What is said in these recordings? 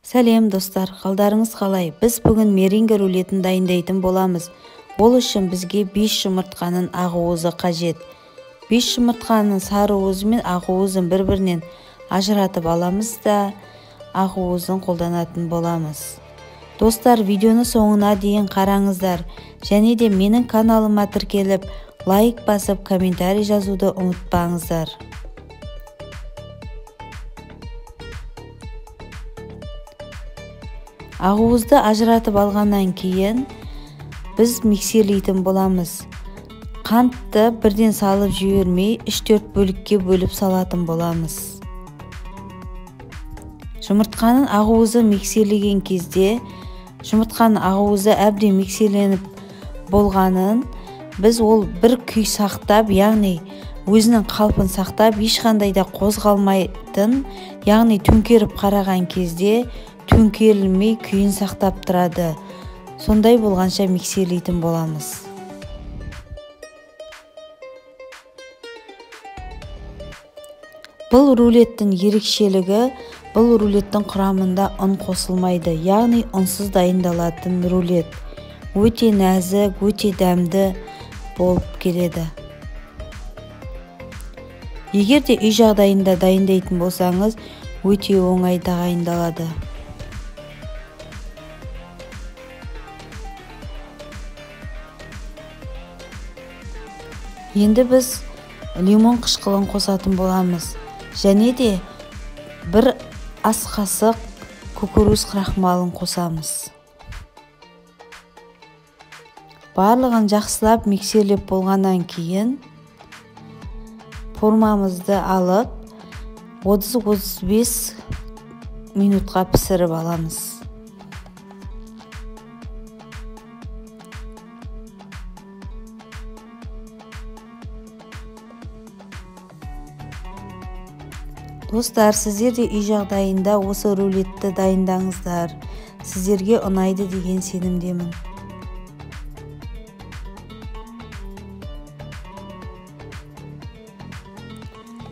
Сәлем достар, қалдарыңыз қалай? Біз бүгін меренга рулетін дайындайтын боламыз. Ол үшін бізге 5 жұмыртқаның ақуызы қажет. 5 жұмыртқаның сары уызы мен ақуызын бір-бірінен ажыратып аламыз да ақуызын қолданатын боламыз. Достар, видеоны соңына дейін қараңыздар. Және де менің каналыма тіркеліп, лайк басып, комментарий жазуды ұмытпаңыздар. Ақуызды ажыратып алғаннан кейін біз миксерлейтін боламыз. Қантты бірден салып жібермей 3-4 бөлікке бөліп салатын боламыз. Жұмыртқаның ақуызы миксерлеген кезде, жұмыртқаның ақуызы әбден миксерленіп болғанын біз ол бір күй сақтап, яғни өзінің қалпын сақтап, ешқандай да қозғалмайтын, яғни төңкеріп қараған кезде төңкерілмей күйін сақтап тұрады. Сондай болғанша миксерлейтін боламыз. Бұл рулеттің ерекшелігі, бұл рулеттің құрамында ұн қосылмайды, яғни ұнсыз дайындалатын рулет. Өте нәзік, өте дәмді болып келеді. Егер де үй жағдайында дайындайтын болсаңыз, өте оңай дайындалады. Енді біз лимон қышқылын қосатын боламыз. Және де бір ас қасық кукуруз крахмалын қосамыз. Барлығын жақсылап миксерлеп болғаннан кейін формамызды алып 30-35 минутқа пісіріп аламыз. Достар, сіздер де үй жағдайында осы рулетті дайындаңыздар. Сіздерге ұнайды деген сенімдемін.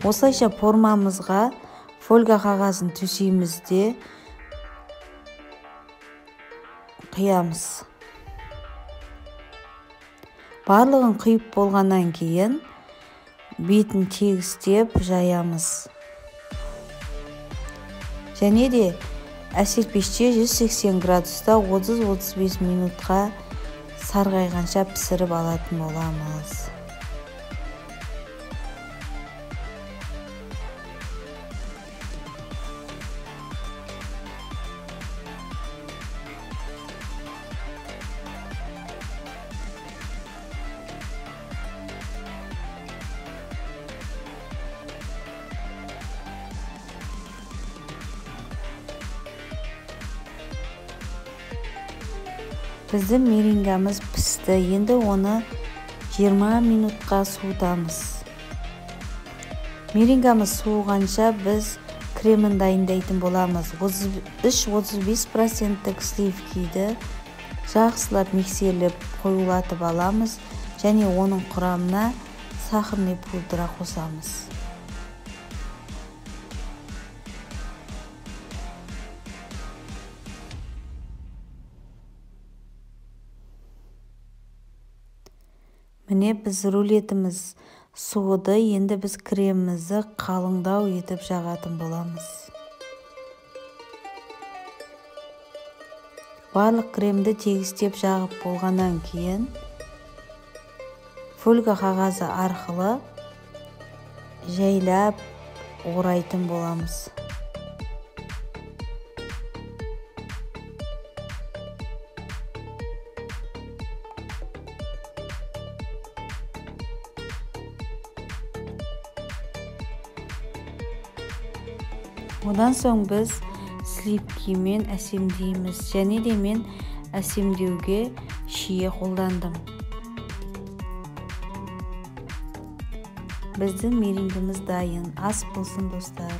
Осылайша формамызға фольга қағазын төсейміз де құямыз. Барлығын құйып болғаннан кейін бетін тегістеп жаямыз. Және де әсел пеште 180 градуста 30-35 минутқа сарғайғанша пісіріп алатын боламыз. Біздің меренгамыз пісті. Енді оны 20 минутқа суытамыз. Меренгамыз суығанша біз кремін дайындайтын боламыз. 33-35% сливкиді жақсылап миксерлеп қоюлатып аламыз және оның құрамына сахарный пудра қосамыз. Міне біз рулетіміз суыды, енді біз кремімізді қалыңдау етіп жағатын боламыз. Барлық кремді тегістеп жағып болғаннан кейін фольга қағазы арқылы жайлап орайтын боламыз. Одан соң біз сливкимен әсемдейміз. Және де мен әсемдеуге шие қолдандым. Біздің меренгіміз дайын. Ас болсын, достар.